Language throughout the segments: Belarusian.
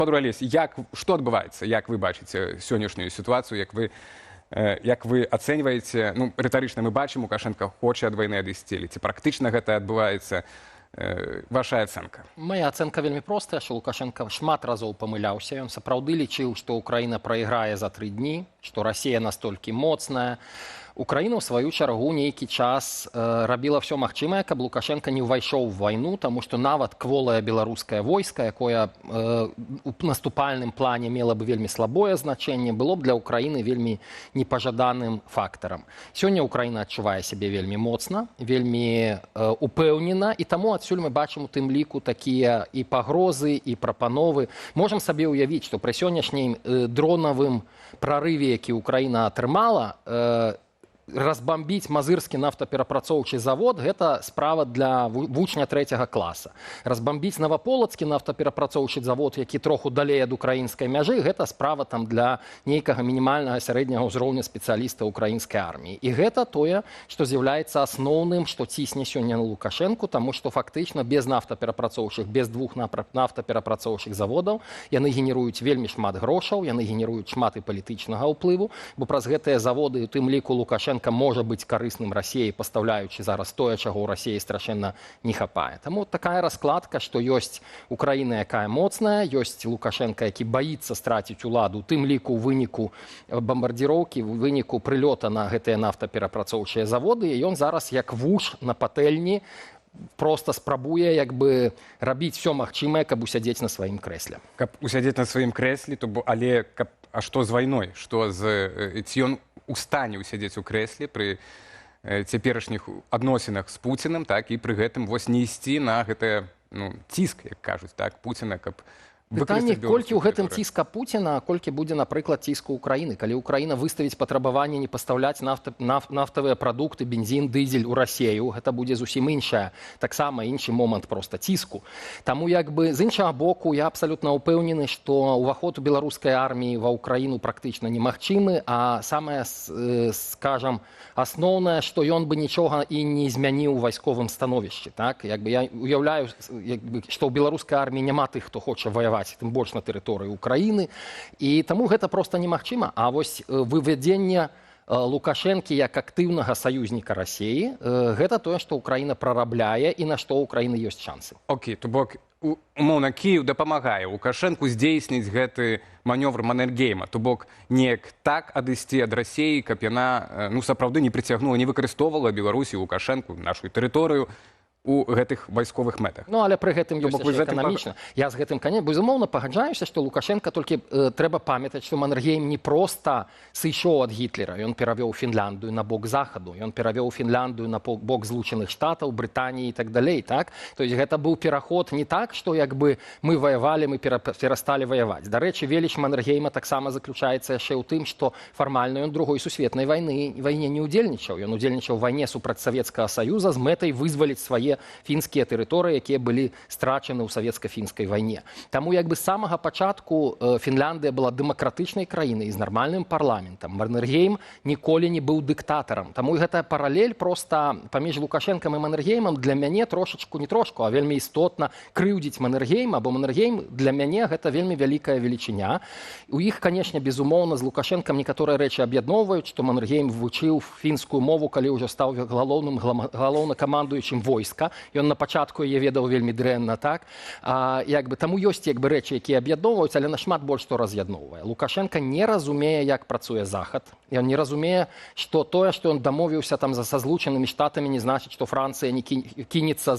Спадар Алесь, як, што адбываецца, як вы бачыце сённяшнюю сітуацыю, як вы ацэньваеце? Ну, рытарычна мы бачым, Лукашэнка хоча ад вайны адысці, ці практычна гэта адбываецца? Ваша ацэнка? Моя ацэнка вельмі простая, што Лукашэнка шмат разоў памыляўся. Ён сапраўды лічыў, што Украіна прайграе за 3 дні, што Расія настолькі моцная. Украіна, ў сваю чаргу, нейкі час рабіла ўсё магчымае, каб Лукашэнка не ўвайшоў в вайну, таму што нават кволае беларускае войска, якое у наступальным плане мела бы вельмі слабое значэнне, было б для Украіны вельмі непажаданым фактарам. Сёння Украіна адчувае сябе вельмі моцна, вельмі упэўнена, і таму адсюль мы бачым у тым ліку такія і пагрозы, і прапановы. Можам сабе ўявіць, што пры сённяшнім дронавым прарыве, які Украіна атрымала, разбамбіць Мазырскі нафтаперапрацоўчы завод — гэта справа для вучня трэцяга класа. Разбамбіць Наваполацкі нафтаперапрацоўчы завод, які троху далей ад украінскай мяжы, гэта справа там для нейкага мінімальнага сярэдняга ўзроўня спецыяліста украінскай арміі. І гэта тое, што з'яўляецца асноўным, што цісне сёння на Лукашэнку, таму што фактычна без нафтаперапрацоўчых, без двух нафтаперапрацоўчых заводаў, яны генеруюць вельмі шмат грошаў, яны генеруюць шмат і палітычнага ўплыву, бо праз гэтыя заводы у тым ліку Лукашэнка можа быць карысным Расіі, пастаўляючы зараз тое, чаго ў Расіі страшэнна не хапае. Таму такая раскладка, што ёсць Украіна, якая моцная, ёсць Лукашэнка, які баіцца страціць уладу, у тым ліку ў выніку бамбардзіроўкі, у выніку прылёта на гэтыя нафтаперапрацоўчыя заводы, і ён зараз, як вуж на патэльні, просто спрабуе як бы рабіць усё магчымае, каб усядзець на сваім крэсле. Каб усядзець на сваім крэсле, то бо, але каб, а што з вайной, што з ці ён у стане ўсядзець у крэсле пры цяперашніх адносінах з Пуціным, так, і пры гэтым вось не ісці на гэтае, ну, ціск, як кажуць, так, Пуціна, каб Пытанне, выкарыстаць колькі ў беларускую гэтым тэрыторыю? ціска Пуціна, а колькі будзе, напрыклад, ціску Украіны, калі Украіна выставіць патрабаванне не пастаўляць нафтавыя прадукты, бензін, дызель у Расею, гэта будзе зусім іншая, таксама іншы момант проста ціску. Таму як бы, з іншага боку, я абсалютна ўпэўнены, што ўваход у беларускай арміі ва Ўкраіну практычна немагчымы, а самае, скажам, асноўнае, што ён бы нічога і не змяніў у вайсковым становішчы. Так? Як бы я уяўляю, як бы, што ў беларускай арміі няма тых, хто хоча ваяваць, тым больш на тэрыторыі Украіны. І таму гэта проста немагчыма. А вось вывядзенне Лукашэнкі як актыўнага саюзніка Расеі, гэта тое, што Украіна прарабляе і на што ў Украіны ёсць шансы. Окей, то бок умоўна Кіев дапамагае Лукашэнку здзейсніць гэты манёвр Маннергейма, то бок неяк так адысці ад Расеі, каб яна ну, сапраўды не прыцягнула, не выкарыстоўвала Беларусь і Лукашэнку, нашу тэрыторыю у гэтых вайсковых мэтах. Ну, але пры гэтым То ёсць бок вы яшчэ з гэтым эканамічна. Я з гэтым, кане, безумоўна, пагаджаюся, што Лукашэнка, толькі трэба памятаць, што Маннергейм не проста сышоў ад Гітлера, ён перавёў Фінляндыю на бок Захаду, ён перавёў Фінляндыю на бок Злучаных Штатаў, Брытаніі і так далей, так? То есть гэта быў пераход не так, што як бы мы ваявалі, мы перасталі ваяваць. Дарэчы, веліч Маннергейма таксама заключаецца яшчэ ў тым, што фармальна ён Другой сусветнай вайне не ўдзельнічаў. Ён удзельнічаў у вайне супраць Савецкага Саюза з мэтай вызваліць свае фінскія тэрыторыі, якія былі страчаны ў савецка-фінскай вайне. Таму як бы з самага пачатку Фінляндыя была дэмакратычнай краінай з нармальным парламентам. Маннергейм ніколі не быў дыктатарам. Таму і гэтая паралель проста паміж Лукашэнкам і Маннергеймам для мяне трошачку, не трошку, а вельмі істотна крыўдзіць Маннергейма, бо Маннергейм для мяне гэта вельмі вялікая велічыня. У іх, канешне, безумоўна, з Лукашэнкам некаторыя рэчы аб'ядноўваюць, што Маннергейм вучыў фінскую мову, калі ўжо стаў галоўным галоўнакамандуючым войска. Ён на пачатку яе ведаў вельмі дрэнна, так? Як бы, таму ёсць як бы рэчы, якія аб'ядноўваюць, але нашмат больш што раз'ядноўвае. Лукашэнка не разумее, як працуе Захад. Ён не разумее, што тое, што ён дамовіўся там са Злучанымі Штатамі, не значыць, што Францыя не кінецца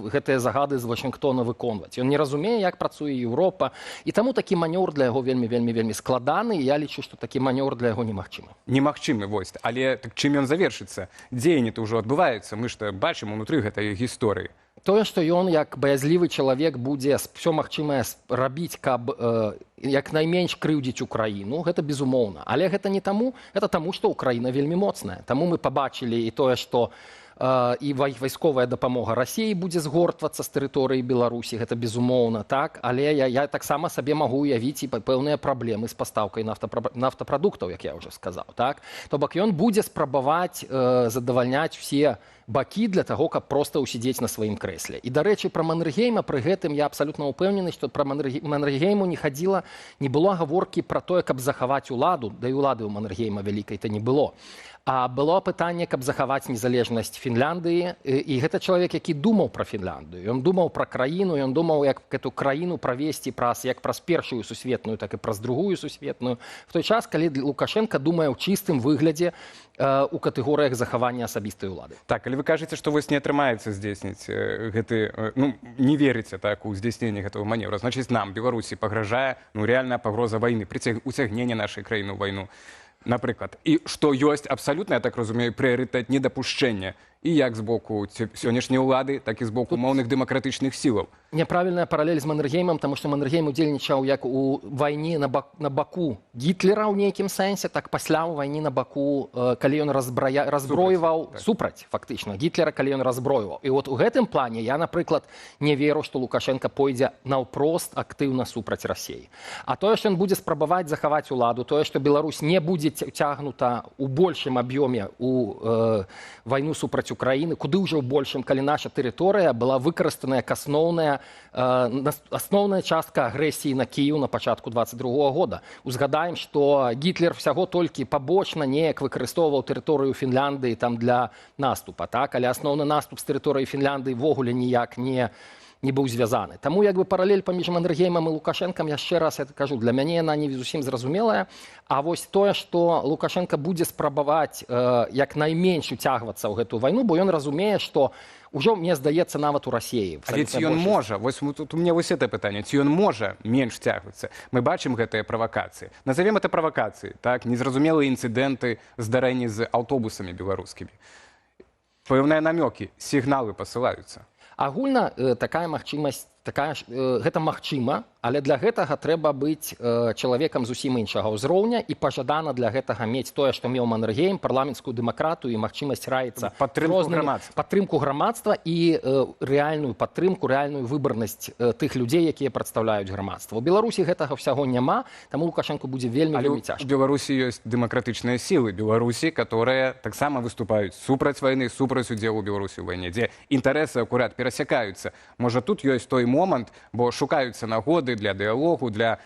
гэтыя загады з Вашынгтона выконваць. Ён не разумее, як працуе Еўропа. І таму такі манёвр для яго вельмі, вельмі, вельмі складаны. І я лічу, што такі манёвр для яго немагчымы. Немагчымы, вось. Але так чым ён завершыцца? Дзеянні-то ўжо адбываюцца, мы ж то бачым унутры гэтай гісторыі. Тое, што ён як баязлівы чалавек будзе ўсё магчымае рабіць, каб як найменш крыўдзіць Украіну, гэта безумоўна. Але гэта не таму, гэта таму, што Украіна вельмі моцная. Таму мы пабачылі і тое, што і вайсковая дапамога Расіі будзе згортвацца з тэрыторыі Беларусі, гэта безумоўна так, але я таксама сабе магу уявіць і пэўныя праблемы з пастаўкай нафтапрадуктаў, як я ўжо сказаў, так? То бок ён будзе спрабаваць задавальняць усе бакі для таго, каб проста ўсідзець на сваім крэсле. І, дарэчы, пра Маннергейма пры гэтым я абсалютна ўпэўнены, што пра Маннергейму не хадзіла, не было гаворкі пра тое, каб захаваць уладу, да і улады ў Маннергейма вялікай-то не было. А было пытанне, каб захаваць незалежнасць Фінляндыі, і гэта чалавек, які думаў пра Фінляндыю. Ён думаў пра краіну, ён думаў, як гэту краіну правесці праз, як праз першую сусветную, так і праз другую сусветную. В той час, калі Лукашенко думае ў чыстым выглядзе у катэгорыях захавання асабістай улады. Так, але вы кажаце, што вось не атрымаецца здзейсніць гэты, ну, не верыце так у здзяйсненне гэтага манеўра. Значыць, нам, Беларусі, пагражае, ну, рэальная пагроза вайны, уцягнення нашай краіны ў вайну, напрыклад. І што ёсць абсалютна, я так разумею, прыярытэт недапушчэння і як з боку сённяшняй улады, так і з боку умоўных дэмакратычных сілаў. Няправільная паралель з Маннергеймам, таму што Маннергейм удзельнічаў як у вайне на баку Гітлера ў нейкім сэнсе, так пасля ў вайне на баку, калі ён разбройваў Супраць, так. Супраць фактычна Гітлера, калі ён разбройваў. І вот у гэтым плане я, напрыклад, не веру, што Лукашенко пойдзе наўпрост актыўна супраць Расеі. А тое, што ён будзе спрабаваць захаваць уладу, тое, што Беларусь не будзе уцягнута ў большым аб'ёме у вайну супраць Украіны, куды ўжо ў большым, калі наша тэрыторыя была выкарыстана як асноўная частка агрэсіі на Кіеў на пачатку 22 года. Узгадаем, што Гітлер всяго толькі пабочна неяк выкарыстоўваў тэрыторыю Фінляндыі там для наступа, так? Але асноўны наступ з тэрыторыі Фінляндыі ўвогуле ніяк не быў звязаны. Таму як бы паралель паміж Маннергеймам і Лукашэнкам, яшчэ раз я кажу, для мяне яна не зусім зразумелая. А вось тое, што Лукашенко будзе спрабаваць як найменш уцягвацца ў гэтую вайну, бо ён разумее, што ўжо, мне здаецца, нават у Расеі Але ці ён большасць можа? Вось тут у меня вось это пытанне. Ці ён можа менш цягвацца? Мы бачым гэтыя правакацыі. Назовем это правакацыі, так? Незразумелыя інцыдэнты, здарэнні з аўтобусамі беларускімі. Пэўныя намёкі, сігналы пасылаюцца. Агульна такая магчымасць, такая ж, гэта магчыма, але для гэтага трэба быць чалавекам зусім іншага ўзроўня і пажадана для гэтага мець тое, што меў Маннергейм, парламенцкую дэмакратыю і магчымасць раіцца Падтрымку рознымі грамадства. Падтрымку грамадства і рэальную падтрымку, рэальную выбарнасць тых людзей, якія прадстаўляюць грамадства. У Беларусі гэтага ўсяго няма, таму Лукашэнку будзе вельмі, Але вельмі у цяжка. Беларусі ёсць дэмакратычныя сілы Беларусі, которые таксама выступаюць супраць вайны, супраць удзелу Беларусі ў вайне, дзе інтарэсы акурат перасякаюцца. Можа, тут ёсць той момант, бо шукаюцца нагоды для дыялогу, для,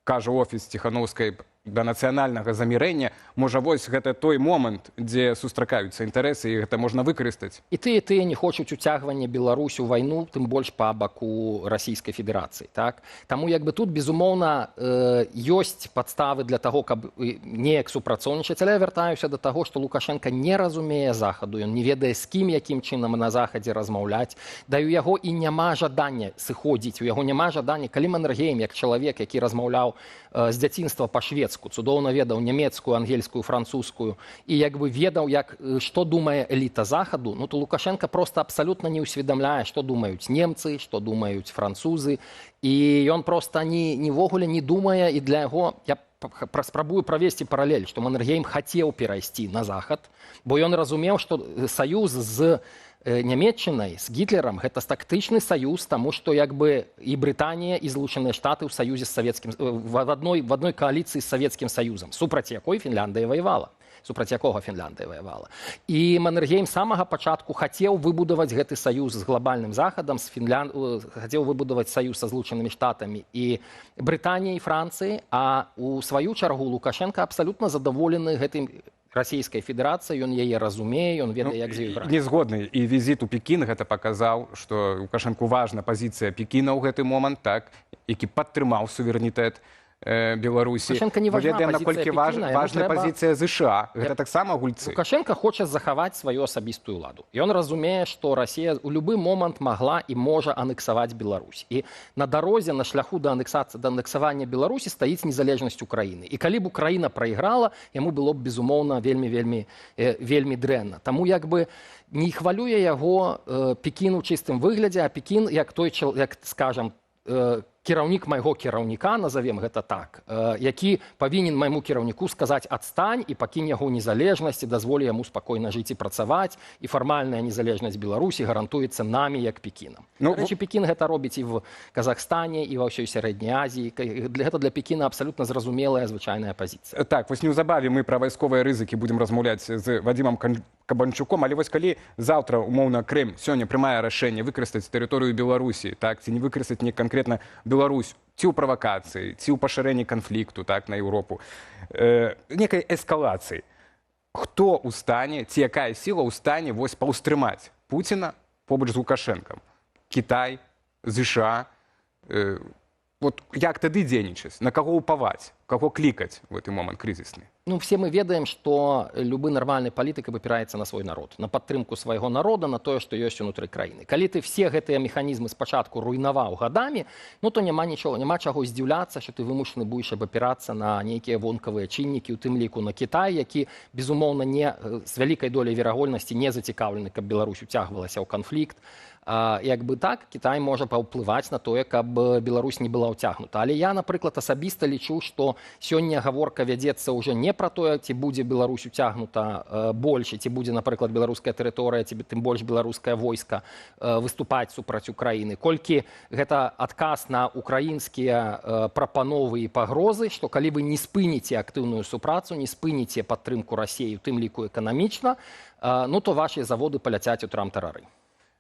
кажа офіс Ціханаўскай, да нацыянальнага замірэння. Можа, вось гэта той момант, дзе сустракаюцца інтарэсы, і гэта можна выкарыстаць. І тыя, і тыя не хочуць уцягвання Беларусь у вайну, тым больш па баку Расійскай Федэрацыі. Так? Таму як бы тут, безумоўна, ёсць падставы для таго, каб неяк супрацоўнічаць. Але я вяртаюся да таго, што Лукашенко не разумее Захаду, ён не ведае, з кім, якім чынам на Захадзе размаўляць. Да і ў яго і няма жадання сыходзіць, у яго няма жадання, калі Маннергейм, як чалавек, які размаўляў з дзяцінства па-шведску, цудоўна ведаў нямецкую, ангельскую, французскую і як бы ведаў, што думае эліта Захаду, ну то Лукашенко просто абсалютна не ўсведамляе, што думаюць немцы, што думаюць французы, і ён просто ні ўвогуле не думае, і для яго, я спрабую правесці паралель, што Маннергейм хацеў перайсці на Захад, бо ён разумеў, што саюз з Нямеччынай, з Гітлерам, гэта тактычны саюз, таму што як бы і Брытанія, і Злучаныя Штаты ў саюзе з савецкім, в адной кааліцыі з Савецкім Саюзам, супраць якой Фінляндыя ваявала. Супраць якога Фінляндыя ваявала. І Маннергейм з самага пачатку хацеў выбудаваць гэты саюз з глобальным Захадам, хацеў выбудаваць саюз са Злучанымі Штатамі і Брытаніяй, і Францыяй, а у сваю чаргу Лукашенко абсалютна задаволены гэтым Расійскай Федэрацыяй, ён яе разумее, ён ведае, як з ёй граць. Не згодны. І візіт у Пекін гэта паказаў, што Лукашэнку важна пазіцыя Пекіна ў гэты момант, так, які падтрымаў суверэнітэт Беларусі. Лукашенко не Мы важна ведаем, пазіцыя наколькі Пекіна, яму важна трэба пазіцыя ЗША. Гэта таксама гульцы. Лукашенко хоча захаваць сваю асабістую ўладу. Ён разумее, што Расія ў любы момант магла і можа анексаваць Беларусь. І на дарозе, на шляху да анексавання Беларусі стаіць незалежнасць Украіны. І калі б Украіна прайграла, яму было б, безумоўна, вельмі, вельмі, вельмі дрэнна. Таму як бы не хвалюе яго Пекін у чыстым выглядзе, а Пекін, як той як, скажам, кіраўнік майго кіраўніка, назовем гэта так, які павінен майму кіраўніку сказаць адстань і пакінь яго незалежнасць і дазволі яму спакойна жыць і працаваць, і фармальная незалежнасць Беларусі гарантуецца намі як Пекінам. Дарэчы, Пекін гэта робіць і в Казахстане, і ва ўсёй Сярэдняй Азіі. Гэта для Пекіна абсалютна зразумелая звычайная пазіцыя. Так, вось неўзабаве мы пра вайсковыя рызыкі будзем размаўляць з Вадзімам Кабанчуком. Але вось калі заўтра, умоўна, Крэмль сёння прымае рашэнне выкарыстаць тэрыторыю Беларусі, так, ці не выкарыстаць не канкрэтна Беларусь, ці ў правакацыі, ці ў пашырэнні канфлікту, так, на Еўропу, некай эскалацыі, хто ў стане ці якая сіла ў стане вось паўстрымаць Пуціна побач з Лукашэнкам? Кітай, ЗША? Вот як тады дзейнічаць, на каго ўпаваць, каго клікаць в гэты момант крызісны? Ну, все мы ведаем, што любы нармальны палітык абапіраецца на свой народ, на падтрымку свайго народа, на тое, што ёсць унутры краіны. Калі ты все гэтыя механізмы спачатку руйнаваў гадамі, ну то няма нічога, няма чаго здзіўляцца, што ты вымушаны будзеш абапірацца на нейкія вонкавыя чыннікі, у тым ліку на Кітай, які, безумоўна, не з вялікай доляй верагоднасці не зацікаўлены, каб Беларусь уцягвалася ў канфлікт. Як бы так, Кітай можа паўплываць на тое, каб Беларусь не была ўцягнута. Але я, напрыклад, асабіста лічу, што сёння гаворка вядзецца ўжо не пра тое, ці будзе Беларусь уцягнута больш, ці будзе, напрыклад, беларуская тэрыторыя, ці тым больш беларускае войска выступаць супраць Украіны. Колькі гэта адказ на украінскія прапановы і пагрозы, што калі вы не спыніце актыўную супрацу, не спыніце падтрымку Расеі, у тым ліку эканамічна, ну то вашыя заводы паляцяць у трам-тарары.